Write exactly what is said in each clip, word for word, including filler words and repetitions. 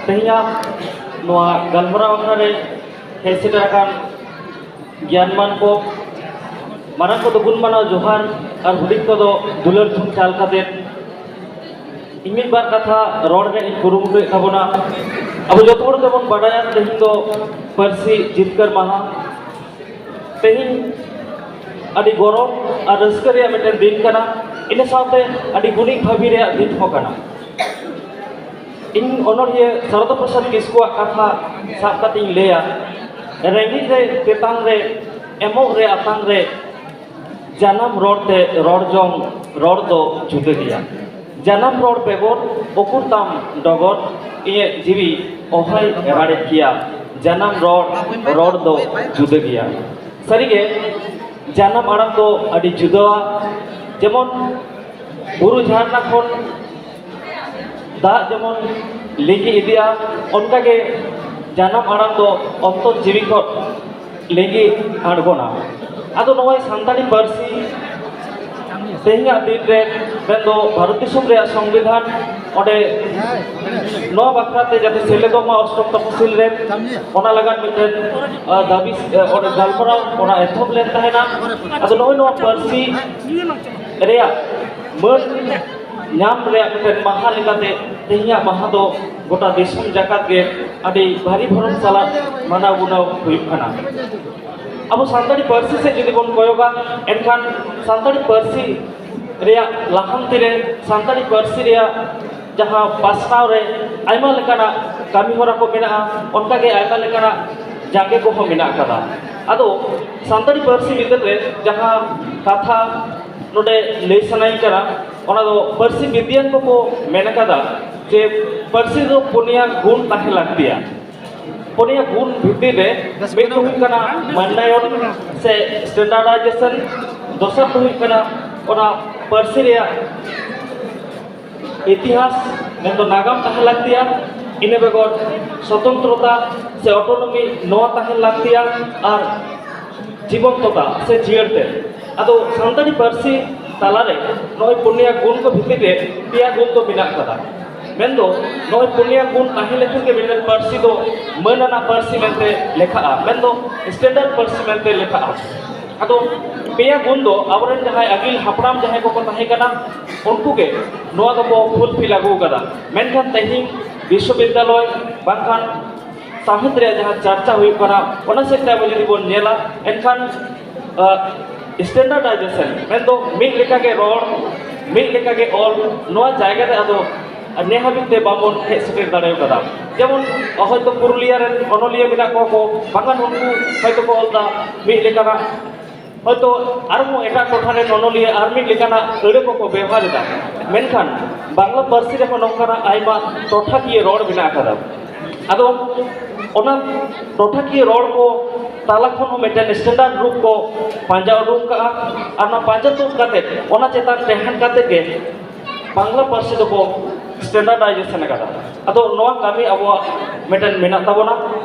ᱛᱮᱦᱮᱧᱟᱜ ᱱᱚᱣᱟ ᱜᱟᱞᱢᱟᱨᱟᱣ ᱟᱠᱷᱲᱟ ᱨᱮ ᱦᱮᱡ ᱥᱮᱴᱮᱨ ᱟᱠᱟᱱ ᱜᱮᱭᱟᱱᱢᱟᱱ ᱠᱚ, ᱢᱟᱨᱟᱝ ᱠᱚᱫᱚ ᱜᱩᱱ ᱢᱟᱱᱟᱣ ᱡᱚᱦᱟᱨ ᱟᱨ ᱦᱩᱰᱤᱧ ᱠᱚᱫᱚ ᱫᱩᱞᱟᱹᱲ ᱛᱷᱩᱢ ᱪᱟᱞ ᱠᱟᱛᱮ, ᱤᱧ ᱢᱤᱫ ᱵᱟᱨ ᱠᱟᱛᱷᱟ ᱨᱚᱲ ᱨᱮ ᱤᱧ ᱠᱩᱨᱩᱢᱩᱴᱩᱭᱮᱫ ᱛᱟᱵᱚᱱᱟ᱾ ᱟᱵᱚ ᱡᱚᱛᱚ ᱦᱚᱲ ᱜᱮᱵᱚᱱ ᱵᱟᱰᱟᱭᱟ, ᱛᱮᱦᱮᱧ ᱫᱚ ᱯᱟᱹᱨᱥᱤ ᱡᱤᱛᱠᱟᱹᱨ ᱢᱟᱦᱟ᱾ ᱛᱮᱦᱮᱧ ᱟᱹᱰᱤ ᱜᱚᱨᱚᱵᱽ ᱟᱨ ᱨᱟᱹᱥᱠᱟᱹ ᱨᱮᱭᱟᱜ ᱢᱤᱫᱴᱮᱱ ᱫᱤᱱ ᱠᱟᱱᱟ, ᱤᱱᱟᱹ ᱥᱟᱶᱛᱮ ᱟᱹᱰᱤ ᱜᱩᱱᱤ ᱵᱷᱟᱹᱵᱤ ᱨᱮᱭᱟᱜ ᱫᱤᱱ ᱦᱚᱸ ᱠᱟᱱᱟ᱾ ᱤᱧ ᱚᱱᱚᱞᱤᱭᱟᱹ ᱥᱟᱨᱚᱫᱟ ᱯᱨᱚᱥᱟᱫᱽ ᱠᱤᱥᱠᱩᱣᱟᱜ ᱠᱟᱛᱷᱟ ᱥᱟᱵ ᱠᱟᱛᱮᱧ ᱞᱟᱹᱭᱟ, ᱨᱮᱸᱜᱮᱡ ᱨᱮ ᱛᱮᱛᱟᱝ ᱨᱮ, ᱮᱢᱚᱜ ᱨᱮ ᱟᱛᱟᱝ ᱨᱮ, ᱡᱟᱱᱟᱢ ᱨᱚᱲ ᱛᱮ ᱨᱚᱲ ᱡᱚᱝ ᱨᱚᱲ ᱫᱚ ᱡᱩᱫᱟᱹ ᱜᱮᱭᱟ᱾ ᱡᱟᱱᱟᱢ ᱨᱚᱲ ᱵᱮᱜᱚᱨ ᱩᱠᱩᱨ ᱛᱟᱢ ᱰᱚᱜᱚᱨ, ᱤᱧᱟᱹᱜ ᱡᱤᱣᱤ ᱚᱦᱚᱭ ᱨᱟᱲᱮᱫ ᱠᱮᱭᱟ᱾ ᱡᱟᱱᱟᱢ ᱨᱚᱲ ᱨᱚᱲ ᱫᱚ ᱡᱩᱫᱟᱹ ᱜᱮᱭᱟ᱾ ᱥᱟᱹᱨᱤᱜᱮ, ᱡᱟᱱᱟᱢ ᱟᱲᱟᱝ ᱫᱚ ᱟᱹᱰᱤ ᱡᱩᱫᱟᱹᱣᱟ᱾ ᱡᱮᱢᱚᱱ ᱵᱩᱨᱩ ᱡᱷᱟᱨᱱᱟ ᱠᱷᱚᱱ ᱫᱟᱜ ᱡᱮᱢᱚᱱ ᱞᱤᱸᱜᱤ ᱤᱫᱤᱜᱼᱟ, ᱚᱱᱠᱟᱜᱮ ᱡᱟᱱᱟᱢ ᱟᱲᱟᱝ ᱫᱚ ᱚᱱᱛᱚᱨ ᱡᱤᱣᱤ ᱠᱷᱚᱱ ᱞᱤᱸᱜᱤ ᱟᱬᱜᱚᱱᱟ᱾ ᱟᱫᱚ ᱱᱚᱜᱼᱚᱭ ᱥᱟᱱᱛᱟᱲᱤ ᱯᱟᱹᱨᱥᱤ ᱛᱮᱦᱮᱧᱟᱜ ᱫᱤᱱ ᱨᱮ ᱢᱮᱱᱫᱚ ᱵᱷᱟᱨᱚᱛ ᱫᱤᱥᱚᱢ ᱨᱮᱭᱟᱜ ᱥᱚᱝᱵᱤᱫᱷᱟᱱ, ᱚᱸᱰᱮ ᱱᱚᱣᱟ ᱵᱟᱠᱷᱨᱟ ᱛᱮ ᱡᱟᱛᱮ ᱥᱮᱞᱮᱫᱚᱜ ᱢᱟ ᱚᱥᱴᱚᱢ ᱛᱚᱯᱚᱥᱤᱞ ᱨᱮ, ᱚᱱᱟ ᱞᱟᱹᱜᱤᱫ ᱢᱤᱫᱴᱮᱱ, ᱟᱸ, ᱫᱟᱹᱵᱤ, ᱟᱸ, ᱚᱸᱰᱮ ᱜᱟᱞᱢᱟᱨᱟᱣ ᱚᱱᱟ ᱮᱛᱚᱦᱚᱵ ᱞᱮᱱ ᱛᱟᱦᱮᱱᱟ᱾ ᱟᱫᱚ ᱱᱚᱜᱼᱚᱭ ᱱᱚᱣᱟ ᱯᱟᱹᱨᱥᱤ ᱨᱮᱭᱟᱜ ᱢᱟᱹᱱ ᱧᱟᱢ ᱨᱮᱭᱟᱜ ᱢᱤᱫᱴᱮᱱ ᱢᱟᱦᱟ ᱞᱮᱠᱟᱛᱮ ᱛᱮᱦᱮᱧᱟᱜ ᱢᱟᱦᱟ ᱫᱚ ᱜᱚᱴᱟ ᱫᱤᱥᱚᱢ ᱡᱟᱠᱟᱛ ᱜᱮ ᱟᱹᱰᱤ ᱵᱷᱟᱹᱨᱤ ᱵᱷᱚᱨᱚᱢ ᱥᱟᱞᱟᱜ ᱢᱟᱱᱟᱣ ᱜᱩᱱᱟᱹᱣ ᱦᱩᱭᱩᱜ ᱠᱟᱱᱟ᱾ ᱟᱵᱚ ᱥᱟᱱᱛᱟᱲᱤ ᱯᱟᱹᱨᱥᱤ ᱥᱮᱫ ᱡᱩᱫᱤ ᱵᱚᱱ ᱠᱚᱭᱚᱜᱟ, ᱮᱱᱠᱷᱟᱱ ᱥᱟᱱᱛᱟᱲᱤ ᱯᱟᱹᱨᱥᱤ ᱨᱮᱭᱟᱜ ᱞᱟᱦᱟᱱᱛᱤ ᱨᱮ, ᱥᱟᱱᱛᱟᱲᱤ ᱯᱟᱹᱨᱥᱤ ᱨᱮᱭᱟᱜ ᱡᱟᱦᱟᱸ ᱯᱟᱥᱱᱟᱣ ᱨᱮ ᱟᱭᱢᱟ ᱞᱮᱠᱟᱱᱟᱜ ᱠᱟᱹᱢᱤ ᱦᱚᱨᱟ ᱠᱚ ᱢᱮᱱᱟᱜᱼᱟ, ᱚᱱᱠᱟᱜᱮ ᱟᱭᱢᱟ ᱞᱮᱠᱟᱱᱟᱜ ᱡᱟᱸᱜᱮ ᱠᱚᱦᱚᱸ ᱢᱮᱱᱟᱜ ᱟᱠᱟᱫᱟ᱾ ᱟᱫᱚ ᱥᱟᱱᱛᱟᱲᱤ ᱯᱟᱹᱨᱥᱤ ᱵᱤᱫᱟᱹᱞ ᱨᱮ ᱡᱟᱦᱟᱸ ᱠᱟᱛᱷᱟ ᱱᱚᱰᱮ ᱞᱟᱹᱭ ᱥᱟᱱᱟᱧ ᱠᱟᱱᱟ, ᱚᱱᱟ ᱫᱚ ᱯᱟᱹᱨᱥᱤ ᱵᱤᱫᱽᱭᱟᱹᱱ ᱠᱚᱠᱚ ᱢᱮᱱ ᱟᱠᱟᱫᱟ ᱡᱮ ᱯᱟᱹᱨᱥᱤ ᱫᱚ ᱯᱩᱱᱭᱟ ᱜᱩᱱ ᱛᱟᱦᱮᱸ ᱞᱟᱹᱠᱛᱤᱭᱟ᱾ ᱯᱩᱱᱭᱟ ᱜᱩᱱ ᱵᱷᱤᱛᱤᱨ ᱨᱮ ᱢᱤᱫ ᱫᱚ ᱦᱩᱭᱩᱜ ᱠᱟᱱᱟ ᱢᱟᱱᱱᱟᱭᱚᱱ ᱥᱮ standardization, ᱫᱚᱥᱟᱨ ᱫᱚ ᱦᱩᱭᱩᱜ ᱠᱟᱱᱟ ᱚᱱᱟ ᱯᱟᱹᱨᱥᱤ ᱨᱮᱭᱟᱜ ᱤᱛᱤᱦᱟᱥ, ᱢᱮᱱᱫᱚ ᱱᱟᱜᱟᱢ ᱛᱟᱦᱮᱸ ᱞᱟᱹᱠᱛᱤᱭᱟ᱾ ᱤᱱᱟᱹ ᱵᱮᱜᱚᱨ ᱥᱚᱛᱚᱱᱛᱨᱚᱛᱟ ᱥᱮ autonomy, ᱱᱚᱣᱟ ᱛᱟᱦᱮᱸ ᱞᱟᱹᱠᱛᱤᱭᱟ᱾ ᱟᱨ ᱡᱤᱵᱚᱱᱛᱚᱛᱟ ᱥᱮ ᱡᱤᱭᱟᱹᱲ ᱛᱮ᱾ ᱟᱫᱚ ᱥᱟᱱᱛᱟᱲᱤ ᱯᱟᱹᱨᱥᱤ ᱛᱟᱞᱟᱨᱮ ᱱᱚᱜᱼᱚᱭ ᱯᱩᱱᱭᱟ ᱜᱩᱱ ᱠᱚ ᱵᱷᱤᱛᱤᱨ ᱨᱮ ᱯᱮᱭᱟ ᱜᱩᱱ ᱫᱚ ᱢᱮᱱᱟᱜ ᱟᱠᱟᱫᱟ᱾ ᱢᱮᱱᱫᱚ ᱱᱚᱜᱼᱚᱭ ᱯᱩᱱᱭᱟ ᱜᱩᱱ ᱛᱟᱦᱮᱸ ᱞᱮᱠᱷᱟᱱ ᱜᱮ ᱢᱤᱫᱴᱮᱱ ᱯᱟᱹᱨᱥᱤ ᱫᱚ ᱢᱟᱹᱱ ᱟᱱᱟᱜ ᱯᱟᱹᱨᱥᱤ ᱢᱮᱱᱛᱮ ᱞᱮᱠᱷᱟᱜᱼᱟ, ᱢᱮᱱᱫᱚ ᱥᱴᱮᱱᱰᱟᱨᱰ ᱯᱟᱹᱨᱥᱤ ᱢᱮᱱᱛᱮ ᱞᱮᱠᱷᱟᱜᱼᱟ᱾ ᱟᱫᱚ ᱯᱮᱭᱟ ᱜᱩᱱ ᱫᱚ ᱟᱵᱚᱨᱮᱱ ᱡᱟᱦᱟᱸᱭ ᱟᱹᱜᱤᱞ ᱦᱟᱯᱲᱟᱢ ᱡᱟᱦᱟᱸᱭ ᱠᱚᱠᱚ ᱛᱟᱦᱮᱸ ᱠᱟᱱᱟ, ᱩᱱᱠᱩ ᱜᱮ ᱱᱚᱣᱟ ᱫᱚᱠᱚ ᱯᱷᱩᱞᱯᱷᱤᱞ ᱟᱹᱜᱩ ᱟᱠᱟᱫᱟ᱾ ᱢᱮᱱᱠᱷᱟᱱ ᱛᱮᱦᱮᱧ ᱵᱤᱥᱥᱚᱵᱤᱫᱽᱫᱟᱞᱚᱭ ᱵᱟᱝᱠᱷᱟᱱ ᱥᱟᱶᱦᱮᱫ ᱨᱮᱭᱟᱜ ᱡᱟᱦᱟᱸ ᱪᱟᱨᱪᱟ ᱦᱩᱭᱩᱜ ᱠᱟᱱᱟ, ᱚᱱᱟ ᱥᱮᱫ ᱛᱮ ᱟᱵᱚ ᱡᱩᱫᱤ ᱵᱚᱱ ᱧᱮᱞᱟ, ᱮᱱᱠᱷᱟᱱ ᱥᱴᱮᱱᱰᱟᱨᱰᱟᱭᱡᱮᱥᱚᱱ ᱢᱮᱱᱫᱚ ᱢᱤᱫ ᱞᱮᱠᱟᱜᱮ ᱨᱚᱲ, ᱢᱤᱫ ᱞᱮᱠᱟᱜᱮ ᱚᱞ, ᱱᱚᱣᱟ ᱡᱟᱭᱜᱟ ᱨᱮ ᱟᱫᱚ ᱱᱮ ᱦᱟᱹᱵᱤᱡ ᱛᱮ ᱵᱟᱵᱚᱱ ᱦᱮᱡ ᱥᱮᱴᱮᱨ ᱫᱟᱲᱮ ᱠᱟᱫᱟ᱾ ᱡᱮᱢᱚᱱ ᱦᱚᱭᱛᱳ ᱯᱩᱨᱩᱞᱤᱭᱟ ᱨᱮᱱ ᱚᱱᱚᱞᱤᱭᱟᱹ ᱢᱮᱱᱟᱜ ᱠᱚᱣᱟ ᱠᱚ, ᱵᱟᱝᱠᱷᱟᱱ ᱩᱱᱠᱩ ᱦᱚᱭᱛᱳ ᱠᱚ ᱚᱞ ᱮᱫᱟ ᱢᱤᱫ ᱞᱮᱠᱟᱱᱟᱜ, ᱦᱚᱭᱛᱳ ᱟᱨᱦᱚᱸ ᱮᱴᱟᱜ ᱴᱚᱴᱷᱟ ᱨᱮᱱ ᱚᱱᱚᱞᱤᱭᱟᱹ ᱟᱨ ᱢᱤᱫ ᱞᱮᱠᱟᱱᱟᱜ ᱟᱹᱲᱟᱹ ᱠᱚᱠᱚ ᱵᱮᱣᱦᱟᱨ ᱮᱫᱟ, ᱢᱮᱱᱠᱷᱟᱱ ᱵᱟᱝᱞᱟ ᱯᱟᱹᱨᱥᱤ ᱨᱮᱦᱚᱸ ᱱᱚᱝᱠᱟᱱᱟᱜ ᱟᱭᱢᱟ ᱴᱚᱴᱷᱟᱠᱤᱭᱟᱹ ᱨᱚᱲ ᱢᱮᱱᱟᱜ ᱟᱠᱟᱫᱟ᱾ ᱟᱫᱚ ᱚᱱᱟ ᱴᱚᱴᱷᱟᱠᱤᱭᱟᱹ ᱨᱚᱲ ᱠᱚ ᱛᱟᱞᱟ ᱠᱷᱚᱱ ᱦᱚᱸ ᱢᱤᱫᱴᱮᱱ ᱥᱴᱮᱱᱰᱟᱨᱰ ᱨᱩᱯ ᱠᱚ ᱯᱟᱸᱡᱟ ᱩᱰᱩᱝ ᱠᱟᱜᱼᱟ, ᱟᱨ ᱚᱱᱟ ᱯᱟᱸᱡᱟ ᱛᱩᱫ ᱠᱟᱛᱮ ᱚᱱᱟ ᱪᱮᱛᱟᱱ ᱴᱮᱦᱟᱱ ᱠᱟᱛᱮ ᱜᱮ ᱵᱟᱝᱞᱟ ᱯᱟᱹᱨᱥᱤ ᱫᱚᱠᱚ ᱥᱴᱮᱱᱰᱟᱨᱰᱟᱭᱡᱮᱥᱚᱱ ᱟᱠᱟᱫᱟ᱾ ᱟᱫᱚ ᱱᱚᱣᱟ ᱠᱟᱹᱢᱤ ᱟᱵᱚᱣᱟᱜ ᱢᱤᱫᱴᱮᱱ ᱢᱮᱱᱟᱜ ᱛᱟᱵᱚᱱᱟ,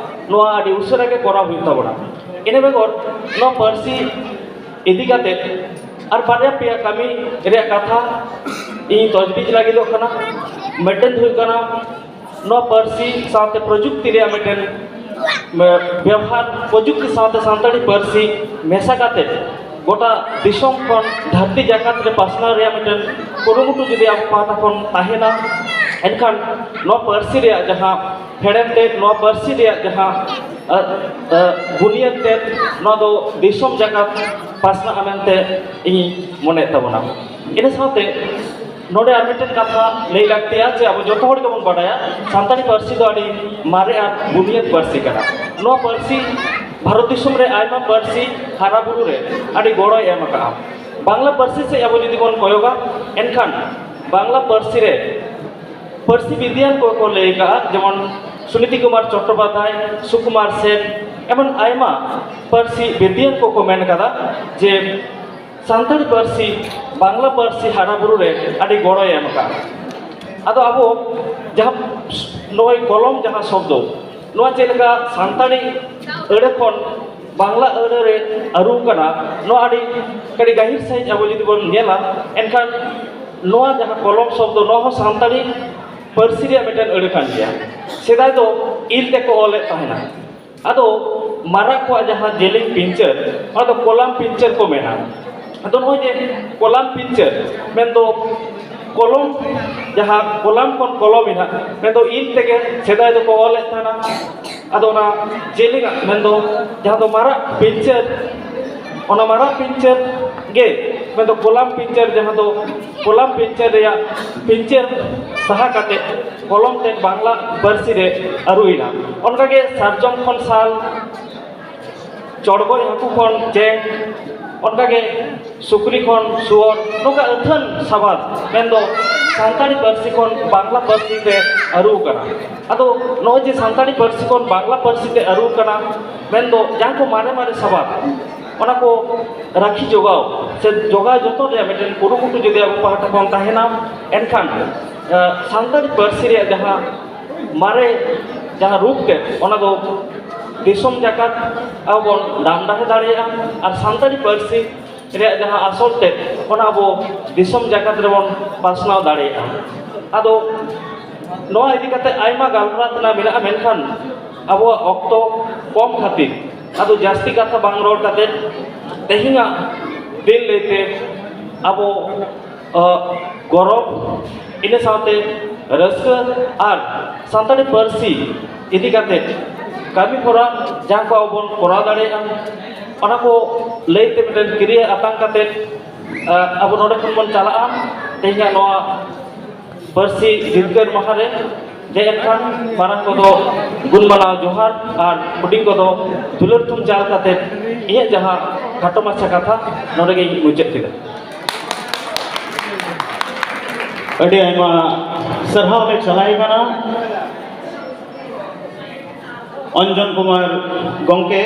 ᱱᱚᱣᱟ ᱟᱹᱰᱤ ᱩᱥᱟᱹᱨᱟ ᱜᱮ ᱠᱚᱨᱟᱣ ᱦᱩᱭᱩᱜ ᱛᱟᱵᱚᱱᱟ᱾ ᱤᱱᱟᱹ ᱵᱮᱜᱚᱨ ᱱᱚᱣᱟ ᱯᱟᱹᱨᱥᱤ ᱤᱫᱤ ᱠᱟᱛᱮ ᱟᱨ ᱵᱟᱨᱭᱟ ᱯᱮᱭᱟ ᱠᱟᱹᱢᱤ ᱨᱮᱭᱟᱜ ᱠᱟᱛᱷᱟ ᱤᱧ ᱛᱚᱡᱵᱤᱡ ᱞᱟᱹᱜᱤᱫᱚᱜ ᱠᱟᱱᱟ᱾ ᱢᱤᱫᱴᱮᱱ ᱫᱚ ᱦᱩᱭᱩᱜ ᱠᱟᱱᱟ ᱱᱚᱣᱟ ᱯᱟᱹᱨᱥᱤ ᱥᱟᱶᱛᱮ ᱯᱨᱚᱡᱩᱠᱛᱤ ᱨᱮᱭᱟᱜ ᱢᱤᱫᱴᱮᱱ ᱵᱮᱣᱦᱟᱨ, ᱯᱨᱚᱡᱩᱠᱛᱤ ᱥᱟᱶᱛᱮ ᱥᱟᱱᱛᱟᱲᱤ ᱯᱟᱹᱨᱥᱤ ᱢᱮᱥᱟ ᱠᱟᱛᱮ ᱜᱚᱴᱟ ᱫᱤᱥᱚᱢ ᱠᱷᱚᱱ ᱫᱷᱟᱹᱨᱛᱤ ᱡᱟᱠᱟᱛ ᱨᱮ ᱯᱟᱥᱱᱟᱣ ᱨᱮᱭᱟᱜ ᱢᱤᱫᱴᱮᱱ ᱠᱩᱨᱩᱢᱩᱴᱩ ᱡᱩᱫᱤ ᱟᱵᱚ ᱯᱟᱦᱴᱟ ᱠᱷᱚᱱ ᱛᱟᱦᱮᱱᱟ, ᱮᱱᱠᱷᱟᱱ ᱱᱚᱣᱟ ᱯᱟᱹᱨᱥᱤ ᱨᱮᱭᱟᱜ ᱡᱟᱦᱟᱸ ᱯᱷᱮᱰᱮᱱ ᱛᱮᱫ, ᱱᱚᱣᱟ ᱯᱟᱹᱨᱥᱤ ᱨᱮᱭᱟᱜ ᱡᱟᱦᱟᱸ ᱟᱹ, ᱟᱹ, ᱵᱩᱱᱤᱭᱟᱹᱫ ᱛᱮᱫ, ᱱᱚᱣᱟ ᱫᱚ ᱫᱤᱥᱚᱢ ᱡᱟᱠᱟᱛ ᱯᱟᱥᱱᱟᱜᱼᱟ ᱢᱮᱱᱛᱮ ᱤᱧᱤᱧ ᱢᱚᱱᱮᱭᱮᱫ ᱛᱟᱵᱚᱱᱟ᱾ ᱤᱱᱟᱹ ᱥᱟᱶᱛᱮ ᱱᱚᱰᱮ ᱟᱨ ᱢᱤᱫᱴᱮᱱ ᱠᱟᱛᱷᱟ ᱞᱟᱹᱭ ᱞᱟᱹᱠᱛᱤᱭᱟ ᱡᱮ ᱟᱵᱚ ᱡᱚᱛᱚ ᱦᱚᱲ ᱜᱮᱵᱚᱱ ᱵᱟᱰᱟᱭᱟ ᱥᱟᱱᱛᱟᱲᱤ ᱯᱟᱹᱨᱥᱤ ᱫᱚ ᱟᱹᱰᱤ ᱢᱟᱨᱮ ᱟᱨ ᱵᱩᱱᱤᱭᱟᱹᱫ ᱯᱟᱹᱨᱥᱤ ᱠᱟᱱᱟ᱾ ᱱᱚᱣᱟ ᱯᱟᱹᱨᱥᱤ ᱵᱷᱟᱨᱚᱛ ᱫᱤᱥᱚᱢ ᱨᱮ ᱟᱭᱢᱟ ᱯᱟᱹᱨᱥᱤ ᱦᱟᱨᱟ ᱵᱩᱨᱩ ᱨᱮ ᱟᱹᱰᱤ ᱜᱚᱲᱚᱭ ᱮᱢ ᱟᱠᱟᱫᱼᱟ᱾ ᱵᱟᱝᱞᱟ ᱯᱟᱹᱨᱥᱤ ᱥᱮᱫ ᱟᱵᱚ ᱡᱩᱫᱤ ᱵᱚᱱ ᱠᱚᱭᱚᱜᱟ, ᱮᱱᱠᱷᱟᱱ ᱵᱟᱝᱞᱟ ᱯᱟᱹᱨᱥᱤ ᱨᱮ ᱯᱟᱹᱨᱥᱤ ᱵᱤᱫᱽᱭᱟᱱ ᱠᱚᱠᱚ ᱞᱟᱹᱭ ᱟᱠᱟᱫᱼᱟ, ᱡᱮᱢᱚᱱ ᱥᱩᱱᱤᱛᱤ ᱠᱩᱢᱟᱨ ᱪᱚᱴᱴᱳᱯᱟᱫᱽᱫᱷᱟᱭ, ᱥᱩᱠᱩᱢᱟᱨ ᱥᱮᱱ, ᱮᱢᱚᱱ ᱟᱭᱢᱟ ᱯᱟᱹᱨᱥᱤ ᱵᱤᱫᱽᱭᱟᱱ ᱠᱚᱠᱚ ᱢᱮᱱ ᱟᱠᱟᱫᱟ ᱡᱮ ᱥᱟᱱᱛᱟᱲᱤ ᱯᱟᱹᱨᱥᱤ ᱵᱟᱝᱞᱟ ᱯᱟᱹᱨᱥᱤ ᱦᱟᱨᱟ ᱵᱩᱨᱩ ᱨᱮ ᱟᱹᱰᱤ ᱜᱚᱲᱚᱭ ᱮᱢ ᱟᱠᱟᱫᱼᱟ᱾ ᱟᱫᱚ ᱟᱵᱚ ᱡᱟᱦᱟᱸ ᱱᱚᱜᱼᱚᱭ ᱠᱚᱞᱚᱢ ᱡᱟᱦᱟᱸ ᱥᱚᱵᱫᱚ, ᱱᱚᱣᱟ ᱪᱮᱫ ᱞᱮᱠᱟ ᱥᱟᱱᱛᱟᱲᱤ ᱟᱹᱲᱟᱹ ᱠᱷᱚᱱ ᱵᱟᱝᱞᱟ ᱟᱹᱲᱟᱹ ᱨᱮ ᱟᱹᱨᱩ ᱠᱟᱱᱟ, ᱱᱚᱣᱟ ᱟᱹᱰᱤ ᱠᱟᱹᱴᱤᱡ ᱜᱟᱹᱦᱤᱨ ᱥᱟᱺᱦᱤᱡ ᱟᱵᱚ ᱡᱩᱫᱤ ᱵᱚᱱ ᱧᱮᱞᱟ, ᱮᱱᱠᱷᱟᱱ ᱱᱚᱣᱟ ᱡᱟᱦᱟᱸ ᱠᱚᱞᱚᱢ ᱥᱚᱵᱫᱚ, ᱱᱚᱣᱟ ᱦᱚᱸ ᱥᱟᱱᱛᱟᱲᱤ ᱯᱟᱹᱨᱥᱤ ᱨᱮᱭᱟᱜ ᱢᱤᱫᱴᱮᱱ ᱟᱹᱲᱟᱹ ᱠᱟᱱ ᱜᱮᱭᱟ᱾ ᱥᱮᱫᱟᱭ ᱫᱚ ᱤᱞ ᱛᱮᱠᱚ ᱚᱞᱮᱫ ᱛᱟᱦᱮᱱᱟ᱾ ᱟᱫᱚ ᱢᱟᱨᱟᱜ ᱠᱚᱣᱟᱜ ᱡᱟᱦᱟᱸ ᱡᱮᱞᱮᱧ ᱯᱤᱧᱪᱟᱹᱨ, ᱚᱱᱟ ᱫᱚ ᱠᱚᱞᱟᱢ ᱯᱤᱧᱪᱟᱹᱨ ᱠᱚ ᱢᱮᱱᱟ᱾ ᱟᱫᱚ ᱱᱚᱜᱼᱚᱭ ᱡᱮ ᱠᱚᱞᱟᱢ ᱯᱤᱧᱪᱟᱹᱨ, ᱢᱮᱱᱫᱚ ᱠᱚᱞᱚᱢ, ᱡᱟᱦᱟᱸ ᱠᱚᱞᱟᱢ ᱠᱷᱚᱱ ᱠᱚᱞᱚᱢ ᱮᱱᱟ, ᱢᱮᱱᱫᱚ ᱤᱞ ᱛᱮᱜᱮ ᱥᱮᱫᱟᱭ ᱫᱚᱠᱚ ᱚᱞᱮᱫ ᱛᱟᱦᱮᱱᱟ᱾ ᱟᱫᱚ ᱚᱱᱟ ᱡᱮᱞᱮᱧᱟᱜ, ᱢᱮᱱᱫᱚ ᱡᱟᱦᱟᱸ ᱫᱚ ᱢᱟᱨᱟᱜ ᱯᱤᱧᱪᱟᱹᱨ, ᱚᱱᱟ ᱢᱟᱨᱟᱜ ᱯᱤᱧᱪᱟᱹᱨ ᱜᱮ, ᱢᱮᱱᱫᱚ ᱠᱚᱞᱟᱢ ᱯᱤᱧᱪᱟᱹᱨ, ᱡᱟᱦᱟᱸ ᱫᱚ ᱠᱚᱞᱟᱢ ᱯᱤᱧᱪᱟᱹᱨ ᱨᱮᱭᱟᱜ ᱯᱤᱧᱪᱟᱹᱨ ᱥᱟᱦᱟ ᱠᱟᱛᱮ ᱠᱚᱞᱚᱢ ᱛᱮ ᱵᱟᱝᱞᱟ ᱯᱟᱹᱨᱥᱤ ᱨᱮ ᱟᱹᱨᱩᱭᱮᱱᱟ᱾ ᱚᱱᱠᱟᱜᱮ ᱥᱟᱨᱡᱚᱢ ᱠᱷᱚᱱ ᱥᱟᱞ, ᱪᱚᱲᱜᱚᱡ ᱦᱟᱹᱠᱩ ᱠᱷᱚᱱ ᱪᱮᱝ, ᱚᱱᱠᱟᱜᱮ ᱥᱩᱠᱨᱤ ᱠᱷᱚᱱ ᱥᱩᱣᱚᱨ, ᱱᱚᱝᱠᱟ ᱟᱹᱛᱷᱟᱹᱱ ᱥᱟᱵᱟᱫ, ᱢᱮᱱᱫᱚ ᱥᱟᱱᱛᱟᱲᱤ ᱯᱟᱹᱨᱥᱤ ᱠᱷᱚᱱ ᱵᱟᱝᱞᱟ ᱯᱟᱹᱨᱥᱤ ᱛᱮ ᱟᱹᱨᱩ ᱠᱟᱱᱟ᱾ ᱟᱫᱚ ᱱᱚᱜᱼᱚᱭ ᱡᱮ ᱥᱟᱱᱛᱟᱲᱤ ᱯᱟᱹᱨᱥᱤ ᱠᱷᱚᱱ ᱵᱟᱝᱞᱟ ᱯᱟᱹᱨᱥᱤ ᱛᱮ ᱟᱹᱨᱩ ᱠᱟᱱᱟ, ᱢᱮᱱᱫᱚ ᱡᱟᱦᱟᱸ ᱠᱚ ᱢᱟᱨᱮ ᱢᱟᱨᱮ ᱥᱟᱵᱟᱫ, ᱚᱱᱟ ᱠᱚ ᱨᱟᱹᱠᱷᱤ ᱡᱚᱜᱟᱣ ᱥᱮ ᱡᱚᱜᱟᱣ ᱡᱚᱛᱚᱱ ᱨᱮᱭᱟᱜ ᱢᱤᱫᱴᱮᱱ ᱠᱩᱨᱩᱢᱩᱴᱩ ᱡᱩᱫᱤ ᱟᱵᱚ ᱯᱟᱦᱴᱟ ᱠᱷᱚᱱ ᱛᱟᱦᱮᱱᱟ, ᱮᱱᱠᱷᱟᱱ, ᱮ, ᱥᱟᱱᱛᱟᱲᱤ ᱯᱟᱹᱨᱥᱤ ᱨᱮᱭᱟᱜ ᱡᱟᱦᱟᱸ ᱢᱟᱨᱮ, ᱡᱟᱦᱟᱸ ᱨᱩᱯ ᱛᱮ, ᱚᱱᱟ ᱫᱚ ᱫᱤᱥᱚᱢ ᱡᱟᱠᱟᱛ ᱟᱵᱚ ᱵᱚᱱ ᱰᱟᱢ ᱰᱟᱦᱮ ᱫᱟᱲᱮᱭᱟᱜᱼᱟ᱾ ᱟᱨ ᱥᱟᱱᱛᱟᱲᱤ ᱯᱟᱹᱨᱥᱤ ᱨᱮᱭᱟᱜ ᱡᱟᱦᱟᱸ ᱟᱥᱚᱞ ᱛᱮ, ᱚᱱᱟ ᱟᱵᱚ ᱫᱤᱥᱚᱢ ᱡᱟᱠᱟᱛ ᱨᱮᱵᱚᱱ ᱯᱟᱥᱱᱟᱣ ᱫᱟᱲᱮᱭᱟᱜᱼᱟ᱾ ᱟᱫᱚ ᱱᱚᱣᱟ ᱤᱫᱤ ᱠᱟᱛᱮ ᱟᱭᱢᱟ ᱜᱟᱞᱢᱟᱨᱟᱣ ᱛᱮᱱᱟᱜ ᱢᱮᱱᱟᱜᱼᱟ, ᱢᱮᱱᱠᱷᱟᱱ ᱟᱵᱚᱣᱟᱜ ᱚᱠᱛᱚ ᱠᱚᱢ ᱠᱷᱟᱹᱛᱤᱨ, ᱟᱫᱚ ᱡᱟᱹᱥᱛᱤ ᱠᱟᱛᱷᱟ ᱵᱟᱝ ᱨᱚᱲ ᱠᱟᱛᱮ, ᱛᱮᱦᱮᱧᱟᱜ ᱫᱤᱱ ᱞᱟᱹᱭᱛᱮ ᱟᱵᱚ, ᱟᱸ, ᱜᱚᱨᱚᱵᱽ, ᱤᱱᱟᱹ ᱥᱟᱶᱛᱮ ᱨᱟᱹᱥᱠᱟᱹ ᱟᱨ ᱥᱟᱱᱛᱟᱲᱤ ᱯᱟᱹᱨᱥᱤ ᱤᱫᱤ ᱠᱟᱛᱮ ᱠᱟᱹᱢᱤ ᱦᱚᱨᱟ ᱡᱟᱦᱟᱸ ᱠᱚ ᱟᱵᱚ ᱵᱚᱱ ᱠᱚᱨᱟᱣ ᱫᱟᱲᱮᱭᱟᱜᱼᱟ, ᱚᱱᱟ ᱠᱚ ᱞᱟᱹᱭᱛᱮ ᱢᱤᱫᱴᱮᱱ ᱠᱤᱨᱭᱟᱹ ᱟᱛᱟᱝ ᱠᱟᱛᱮ, ᱟᱸ, ᱟᱵᱚ ᱱᱚᱰᱮ ᱠᱷᱚᱱ ᱵᱚᱱ ᱪᱟᱞᱟᱜᱼᱟ ᱛᱮᱦᱮᱧᱟᱜ ᱱᱚᱣᱟ ᱯᱟᱹᱨᱥᱤ ᱡᱤᱛᱠᱟᱹᱨ ᱢᱟᱦᱟ ᱨᱮ᱾ ᱡᱮ ᱮᱱᱠᱷᱟᱱ ᱢᱟᱨᱟᱝ ᱠᱚᱫᱚ ᱜᱩᱱ ᱢᱟᱱᱟᱣ ᱡᱚᱦᱟᱨ ᱟᱨ ᱦᱩᱰᱤᱧ ᱠᱚᱫᱚ ᱫᱩᱞᱟᱹᱲ ᱛᱷᱩᱢ ᱪᱟᱞ ᱠᱟᱛᱮ ᱤᱧᱟᱹᱜ ᱡᱟᱦᱟᱸ ᱠᱷᱟᱴᱚ ᱢᱟᱪᱷᱟ ᱠᱟᱛᱷᱟ ᱱᱚᱰᱮ ᱜᱮᱧ ᱢᱩᱪᱟᱹᱫ ᱠᱮᱫᱟ᱾ ᱟᱹᱰᱤ ᱟᱭᱢᱟ ᱥᱟᱨᱦᱟᱣ ᱞᱮ ᱪᱟᱞᱟᱭ ᱠᱟᱱᱟ ᱚᱧᱡᱚᱱ ᱠᱩᱢᱟᱨ ᱜᱚᱢᱠᱮ᱾